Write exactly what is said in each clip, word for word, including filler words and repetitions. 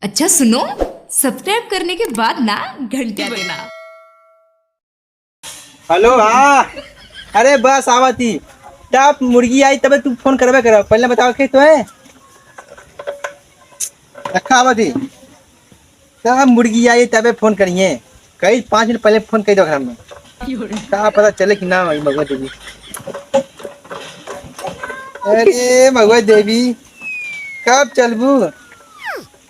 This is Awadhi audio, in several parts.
अच्छा सुनो, सब्सक्राइब करने के बाद ना घंटी बजना। हेलो, हाँ। अरे बस आवत ही। तब मुर्गी आई तबे तू फोन करबे करब। पहले बताओ के तो है। रखा आवत ही। तब मुर्गी आई तबे फोन करिए। कई पाँच मिनट पहले फोन कर दो घर में। का पता चले कि ना आई मगुआ देवी। अरे मगुआ देवी, कब चलबू?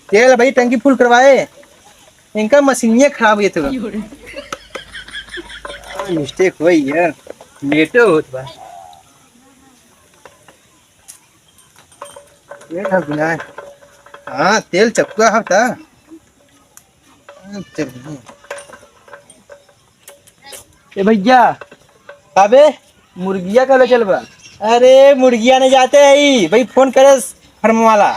तेल भाई टंकी फुल करवाए। इनका मशीनिया खराब हुई तो। मिस्टेक हुई है, लेटो होत बा। ये था बिना। हाँ, तेल चपका हफ्ता। ए भैया, अबे मुर्गिया का ले चलबा? अरे मुर्गिया नहीं जाते है ई, भाई फोन करे फर्म वाला।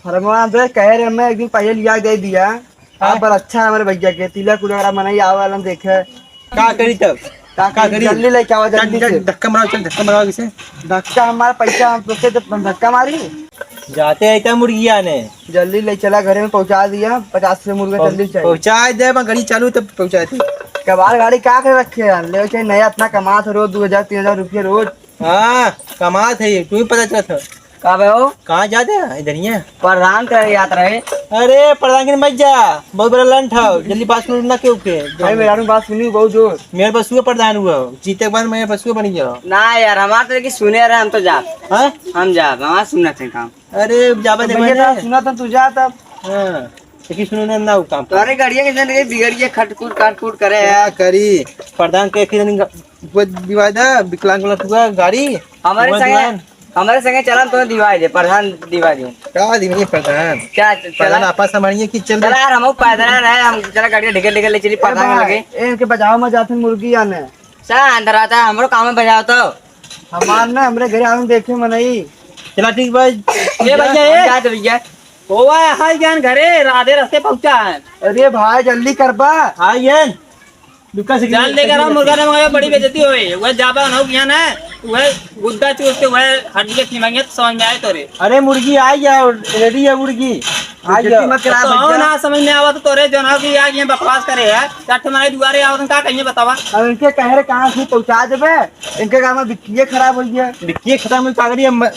फर्मवा दे, कहे रहे मैं एक दिन पहले लिया दे दिया। हाँ। आप पर अच्छा है हमारे भैया के, तिलक उलक वाला मनई आवे वाला देखे। का करी तब? का का करी? करी? जल्दी लेके आवा, चल, जल्दी चल, से। धक्का मारो, चल, धक्का मारो आगे से। धक्का हमारा पैसा, हम तो से तो धक्का मारी। जाते है इतना मुर्गिया ने। जल्दी ले चला, घरे में पहुंचा दिया, पचास से मुर्गा पहुं-, जल्दी चाहिए। पहुंचा दे, मैं गाड़ी चालू तब पहुंचा दे। कबाड़ गाड़ी का कर रखे हैं? ले चाहिए नया, इतना कमात है रोज, दो हजार, तीन हजार रुपये रोज। हाँ, कमात है ये, तू ही पता चलत है। का बे हो? कहाँ जाते हैं? इधर ही है। प्रधान करे जात रहे। अरे, प्रधान के मत जा, बहुत बड़ा लंठ है, जल्दी बात सुन ना क्यों के। अरे, मेरा बात सुनी बहुत जोर। मेरे बस हुआ प्रधान हुआ हो, जीते के बाद मेरे बस हुआ बन गया हो। ना यार, हमार तो लेकिन सुने रहे, हम तो जात। हाँ? हम जात, हमार सुनत है काम। अरे, जाबे तो दे भैया, मैंने। सुनत है, तू जा तब। हाँ, लेकिन सुनो ना, ना वो काम। तो अरे, गाड़िया के जन रे बिगड़ गया, खटखुट, काटखुट करे क्या है। करी? प्रधान के फिर वो दिवादा, विकलांग वाला हुआ गाड़ी, हमारे वो संगे, दिवान। हमारे संगे चला तो दिवाई दे, प्रधान दिवाई दे। का दिवाई प्रधान? क्या च-, प्रधान चला? आपस हमारी है कि चल चला यार, हम पैदल रहे, हम चला गाड़ी ढिकल ढिकल ले चली, ए प्रधान भाई, लगे। ए, इनके बजाओ, मैं जाते मुर्गी आने। सा अंदर आता, हमरो काम में बजाओ तो। हमार ना, हमरे घरे आवे देखे मनई। चला ठीक भाई। ए भैया, ए। जा दे भैया। होवा, हाय ज्ञान घरे, आधे रास्ते पहुंचा है। अरे भाई, जल्दी कर बा। हाय ज्ञान। दुका से जान लेकर आओ, मुर्गा ना मंगावे, बड़ी बेइज्जती होई। वह जाबा ना किया ना, वह गुद्दा चूस के वह हड्डी के खिमाएंगे तो समझ में आए तोरे। अरे मुर्गी आ गया, रेडी है मुर्गी। आ गया। बेइज्जती मत करा तो भैया। ना समझ में आवा तो तोरे जौन हो कि आ गए बकवास करे है। चार ठे हमारे दुआरे आवत हैं, का कहिए बतावा? अब इनके कह रहे कहाँ से पहुँचा देबे? इनके गाँव में बिक्किए खराब हो गया। बिक्किए खराब में का करिए, म-,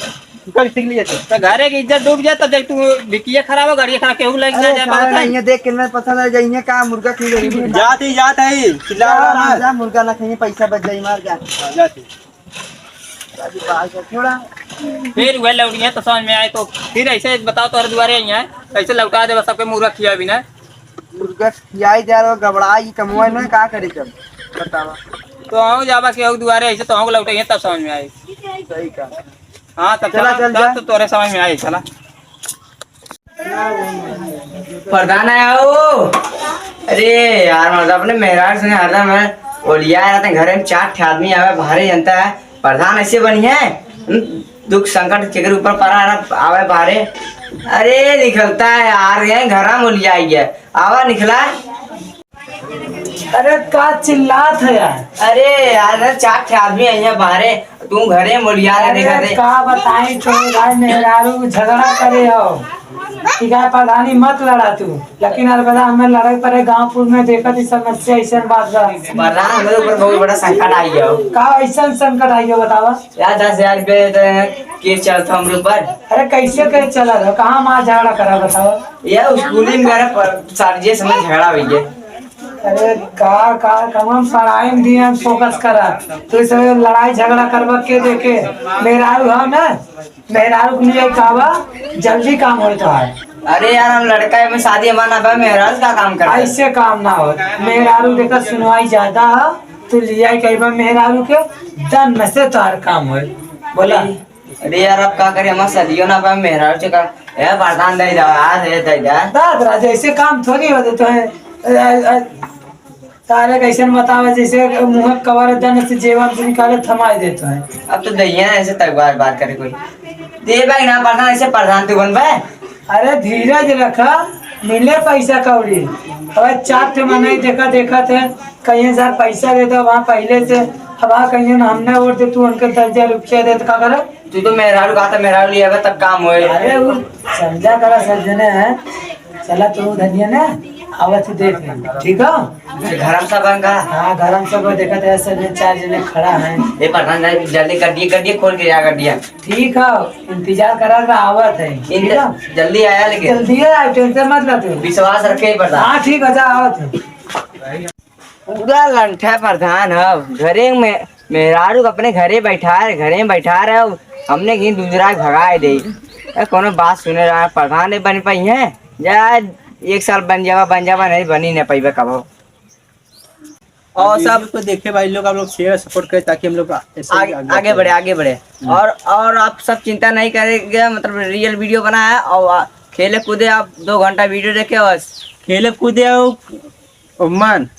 कल ठीक नहीं है। तो घरे की इज्जत डूब जाए, तब जब तू बिकिया खराब हो, गाड़िया खराब, केहू लेके ना अरे, जाए, साला, पावत है? नहीं है, देख, कितना पसंद आ जाइए, का मुर्गा खिलाइए? जात ही जात है, चिल्ला जा, रहा जा, है। जा, मुर्गा ना खाइए, पैसा बच जाए, मार जा। हाँ, जात ही। अभी बाहर से थोड़ा। फिर वह लौटिया तो समझ में आए, तो फिर ऐसे बताओ, तोहरे दुआरे आई है, ऐसे लौटा दे, बस सबके मुर्गा खिया भी ना। मुर्गा खियाई जा रहा, गबड़ा, ये कमवा ना, का करे जब? बतावा। तो हम जाबा के दुआरे, ऐसे तो हमको लौटे, तब समझ में आए। सही का। हाँ, तब चला, चला, चल तब जा। तो तोरे समझ में आई, चला। प्रधान आया हो। अरे यार, मतलब अपने मेहरारू से हरदम है, ओलिया रहते हैं, घरे में चार ठे आदमी आवे, बाहरे जनता है। प्रधान ऐसे बनी है, हम्म, दुख संकट केकर ऊपर पड़ा रहा, आवे बाहरे। अरे निकलता है यार, ये घरा में ओलिया आई है, आवा निकला। अरे का चिल्लात है यार? अरे यार, चार ठे आदमी आई है बाहरे, तू घरे मोलिया के अरे देखा दे। का बताई तो भाई, मेहरारू झगड़ा करे हो। ठीक है, प्रधानी मत लड़ा तू, लेकिन अलबदा हमें लड़े पड़े गांवपुर में, देखत ई समस्या ऐसन बात बा। प्रधान, हमरे ऊपर बहुत बड़ा संकट आई है। का ऐसन संकट आई है बतावा? यार, दस हजार रुपये तो केस चलता हमरे ऊपर। अरे कैसे केस चला रहा? कहाँ मार झगड़ा करा बतावा? ये स्कूलिंग करे पर सर जी से झगड़ा हुई है। अरे का, का, कम हम पढ़ाई में दिए, हम फोकस करा। तो इस समय लड़ाई झगड़ा करबा के देखे, मेहरारू हो ना, मेहरारू के लिए कहवा, जल्दी काम होए तो है। अरे यार, हम लड़का है, मैं शादी हमारा ना बा, मेहरारू का काम करता है। ऐसे काम ना हो, मेहरारू देखा सुनवाई ज्यादा है, तू लिया कहबा मेहरारू के, दम में से तोहार काम होए। बोला। अरे यार, अब का करे, हमार सदियों ना बा, मेहरारू से का, ए, प्रधान दे दो, आ, दे, दे, दे। दाद राजा, ऐसे काम थोड़ी होते तो है। ए, ए, ए, तारे कैसन बतावे, जैसे मुँह कवर दन से जेवन से निकाले, थमाई देते हैं। अब तो दहिया ऐसे तक बार बार करे कोई। दे भाई ना प्रधान, ऐसे प्रधान तू बन बे। अरे धीरज रखा, मिले पैसा कौड़ी। अबे चार ठे मनई देखा, देखा थे, कहीं यार पैसा दे दो, वहाँ पहले से, अब आ कहीं ना हमने वोट दे, तू उनके दस हजार रुपया दे, तो का करे? तू तो मेहरारू कहा था, मेहरारू लिया बे, तब काम होए। अरे वो समझा करा, सब जने हैं। चला तो धनिया ना, आवत ही देख ले, ठीक है? घरम सब है का? हाँ, घरम सब है, देखत है, सब चार जने खड़ा है। ए प्रधान साहब, जल्दी कर दिए, कर दिए, खोल के जा कर दिया। ठीक है, इंतजार करा था, आवत है, ठीक है? जल्दी आया लेकिन। जल्दी है, टेंशन मत ला तू। विश्वास रखे प्रधान। हाँ, ठीक है, जा, आवत है। पूरा लंठा प्रधान है, घरे में मेहरारू को अपने घरे बैठा रहे, घरे में बैठा रहे, हमने कहीं दूसरा के भगाए दे। ए, कोनो बात सुने रहा, प्रधान नहीं बन पाई है, जा एक साल बन जावा, बन जावा, नहीं बनी नहीं पाइबे कबो। और और सब वीडियो को देखे भाई लोग, आप लोग शेयर सपोर्ट करें ताकि हम लोग ऐसे ही आगे, आगे आगे बढ़े, बढ़े। आगे बढ़े। हम्म। और, और आप सब चिंता नहीं करेंगे, मतलब रियल वीडियो बनाया और आ, खेले कूदे आप दो घंटा वीडियो देखे बस। खेले कूदे आओ, ओ मान।